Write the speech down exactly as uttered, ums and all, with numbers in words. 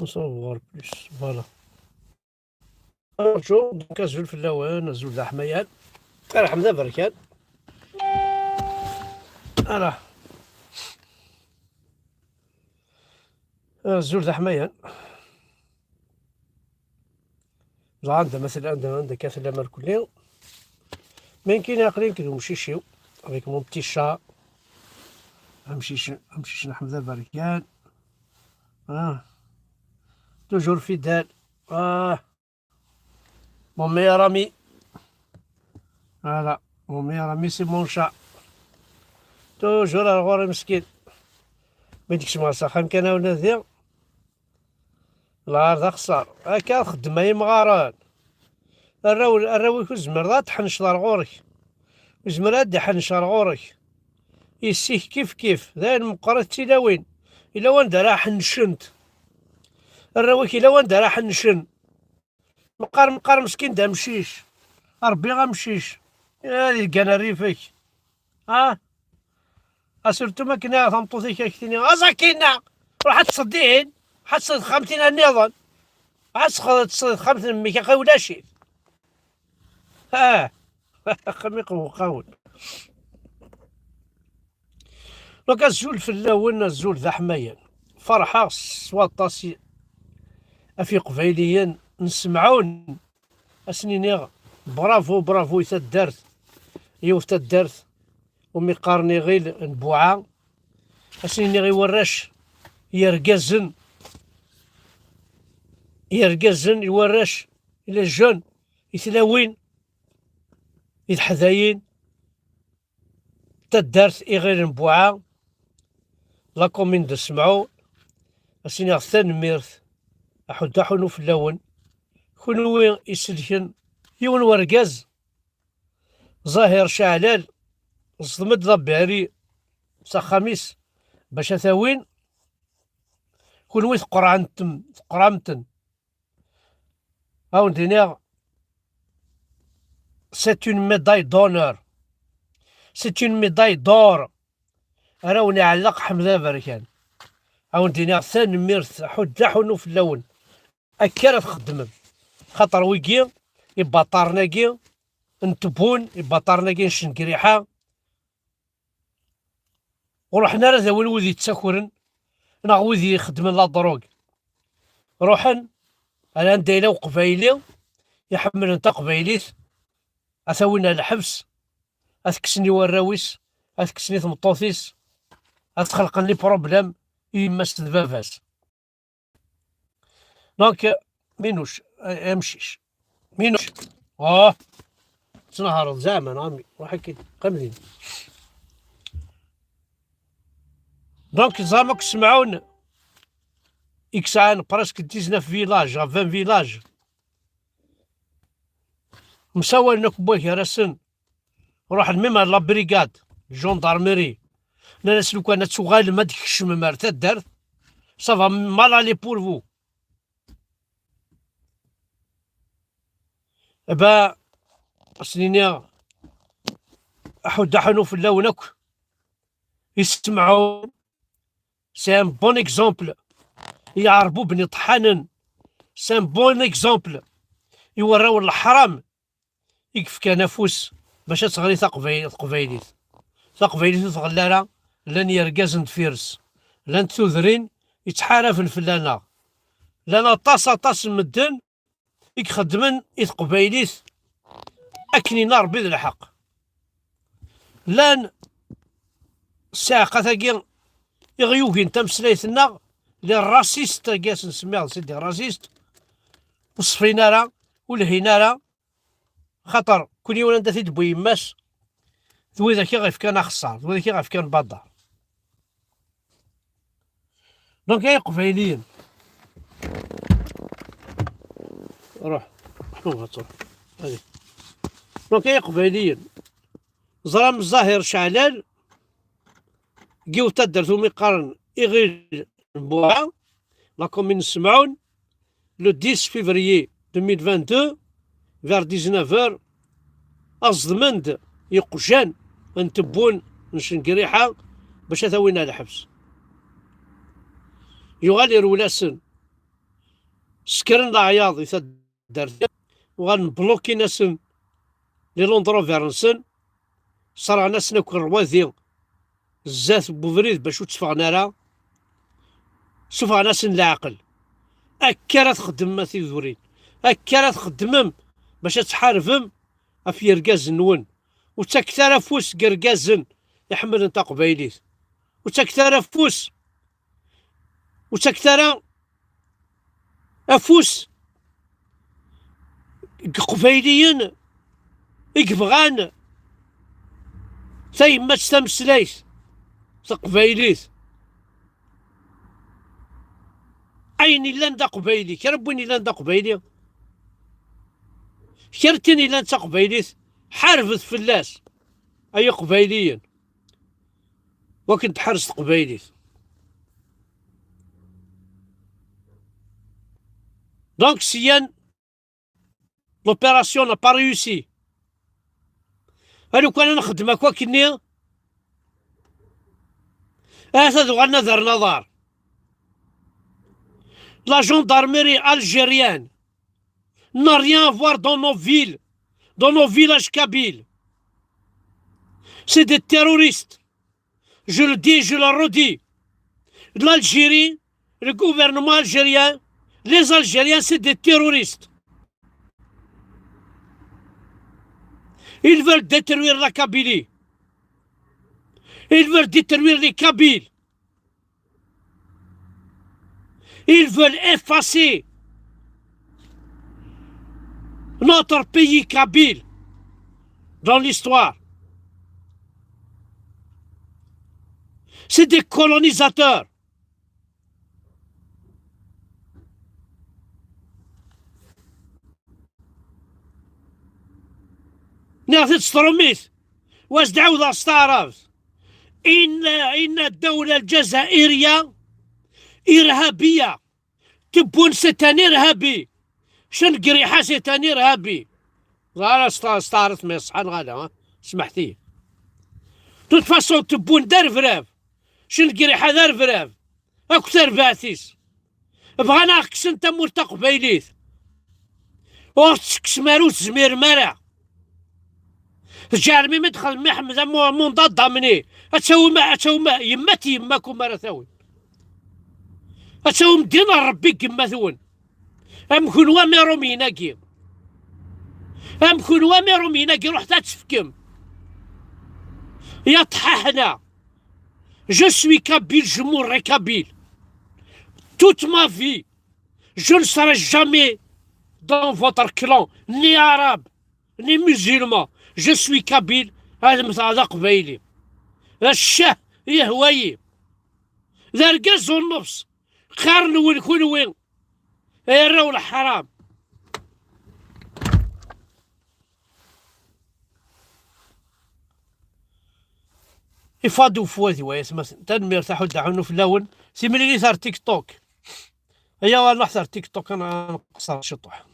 Sans voir plus. Voilà. Bonjour, donc azul fell-awen, azul d aḥmayan. Arḥem d aberkan. Ara. Azul d aḥmayan. Dɣa anda ma tella, anda, anda akka tellam irkelli. Ma nekkini aql-i nekk d umcic-iw, avec mon petit chat. Amcic, amcic n Ḥmed Aberkan. Ah. Toujours fidèle. Ah. Mon meilleur ami. Voilà. Mon meilleur ami, c'est mon chat. Toujours ar ɣur-i meskin. Mi d-kecmeɣ s axxam kan ad nadiɣ. Lɛar d axeṣṣar. Akka ad xeddem ay imɣaren. Arraw, arraw-ik ur tezmireḍ ad tḥennceḍ ar ɣur-k. Ur yezmir ad d-iḥennec ar ɣur-k. Yessi-k kif kif. D ayen meqqrit d tilawin. Yella wanda ara ḥennecent. Arraw-ik yella wanda ara ḥennecen. Meqqar, meqqar meskin d amcic. Ṛebbi amcic. Ad yeggan rrif-ik. Ah? Asurtu ma akken ara tameṭṭut-ik ad k-tini, aẓ akkin-a! Ruḥ ad teṭṭseḍ dihin! Ruḥ ad teṭṭseḍ deg texxamt-inna nniḍen! Ruḥ ad teṭṭseḍ, teṭṭseḍ deg texxamt n mmi-k, axi ulac-it! Ah! Axxam iqewqawen. Donc, azul fell-awen, azul d aḥmayan. Ferḥeɣ s waṭas i-, ɣef Iqbayliyen n Semɛun. Ad sen-iniɣ bravo, bravo i taddart, yiwet taddart umi qqaren Iɣil n Buɛa. Ad sen-iniɣ i warrac, i yergazen, i yergazen, i warrac, i les jeunes, i tlawin, i teḥdayin, taddart Iɣil n Buɛa, la commune de Semɛun, ad s-iniɣ tanemmirt, aḥuddu aḥunu fell-awen, kunwi iselken yiwen wergaz, Zahir Caɛlal, ẓdem-d d abihri s axxam-is bac ad t-awin, kunwi teqrɛem-ten, teqrɛem-ten. Ad wen-d-iniɣ, c'est une médaille d'honneur. C'est une médaille d'or. Ara wen-iɛelleq Ḥmed Aberkan. Ad wen-d-iniɣ tanemmirt, aḥuddu aḥunu fell-awen. Akka ara txeddmem. Xaṭer wigi, ibaṭaren-agi n Tebun, ibaṭaren-agi n Cengriḥa, ur ruḥen ara ad awin wid yettakren neɣ wid ixeddmen la drogue. Ruḥen ar anda yella uqbayli iḥemmlen taqbaylit, ad t-awin ar lḥebs, ad t-kksen i warraw-is, ad t-kksen i tmeṭṭut-is, ad t-xelqen les problèmes i yemma-s d baba-s. Donc, Minouche, euh, amcic. Minouche. Oh, tettnehreḍ zeɛma, neɣ ami? Ruḥ akka, qqim din. Donc, teẓram akk Semɛun, i yesɛan presque dix-neuf villages, ɣef vingt villages. Msawalen akk wway gar-asen. Ruḥen même ar la brigade, gendarmerie. Nnan-as, lukan ad tuɣalem ad d-tkecmem ar taddart, ça va mal aller pour vous. Aba, ad sen-iniɣ, aḥuddu aḥunu fell-awen akk. I Semɛun, c'est un bon exemple i Iɛerbuben iṭeḥḥanen. C'est un bon exemple i warraw n leḥram i yefkan afus bac ad teɣli taqbay-, teqbaylit. Taqbaylit ur tɣelli ara, llan yergazen deffir-s, llant tudrin yettḥaraben fell-aneɣ, llan aṭas, aṭas n medden i ixeddmen i teqbaylit akken yenna Rebbi d lḥeqq. Llan ssiɛqat-agi i ɣ-yugin tameslayt-nneɣ, les racistes-agi ad sen-semmiɣ, c'est des racistes, ur ṣfin ara, ur lhin ara, xaṭer kul yiwen anda t-id-tewwi yemma-s, d widak i ɣ-ifkan axeṣṣar, d widak i ɣ-ifkan baḍar. Donc, ay Iqbayliyen. Ruḥ. Ruḥ, ad truḥ. Allez. Donc, ay Iqbayliyen. Ẓram Zahir Ceɛlal, deg yiwet taddart umi qqaren Iɣil n Buɛa, la commune n Semɛun, le dix février deux mille vingt-deux, vers dix-neuf heures, aẓedmen-d iqjan n Tebun n Cengriḥa bac ad t-awin ar lḥebs. Yuɣal irwel-asen. Ssekren leɛyaḍ i taddart, uɣalen blokin-asen les Land Rover-nsen, sserɣen-asen akk rrwaḍi zdat n ubrid bac ur tteffɣen ara, sufɣen-asen leɛqel. Akka ara txeddmem a tidurin, akka ara txeddmem bac ad tḥarbem ɣef yergazen-nwen. Ur ttaket ara afus deg yergazen iḥemmlen taqbaylit. Ur ttaket ara afus. Ur ttaket ara afus deg Iqbayliyen i yebɣan tayemmat tameslayt taqbaylit. Ayen illan d aqbayli, kra n win illan d aqbayli, kra n tin illan d taqbaylit, ḥarbet fell-as, ay Iqbayliyen, wakken tḥerz teqbaylit. Donc, syan, l'opération n'a pas réussi. Alukan ad nxeddem akk akkenni, ahat ad uɣalen ad rren aḍar. La gendarmerie algérienne n'a rien à voir dans nos villes, dans nos villages kabyles. C'est des terroristes. Je le dis, je le redis. L'Algérie, le gouvernement algérien, les Algériens, c'est des terroristes. Ils veulent détruire la Kabylie. Ils veulent détruire les Kabyles. Ils veulent effacer notre pays kabyle dans l'histoire. C'est des colonisateurs. Nniɣ-t-id s trumit, wa s-d-ɛawdeɣ s taɛrabt. إن إن الدولة الجزائرية إرهابية. Tebboune c'est un irhabi. Cengriḥa c'est un irhabi. Ẓer s taɛrabt ma iṣeḥḥa neɣ ala, ha? Smeḥt-iyi. De toute façon, Tebboune d arebrab. Cengriḥa d arebrab. Akk tarbaɛt-is. Bɣan ad aɣ-kksen tamurt taqbaylit. Ur tt-tekksem ara, ur tezmirem ara. Tǧeɛlem imi d-xedmem i Ḥmed amu-, amunḍa damni. Ad tawim, ad tawim, yemma-t yemma-kum ara tawim. Ad tawim ddin n Ṛebbi deg yemma-twen. Am kunwi am Iṛumyen-agi. Am kunwi am Iṛumyen-agi, ruḥet ad tefkem. Ya ṭḥaḥna. Je suis kabyle, je mourrai kabyle. Toute ma vie, je ne serai jamais dans votre clan, ni arabe, ni musulman. Je suis kabyle, ad mmteɣ d aqbayli. D ccah yehwa-yi. D argaz u nnefs. Xir-nwen kunwi, ay arraw n leḥram. Ifad ufwad i wayetmaten. Tanemmirt a Ḥudda Ḥunnu fell-awen. Timlilit ar TikTok. Aya, ad nruḥ ar TikTok, ad nqeṣṣer ciṭuḥ.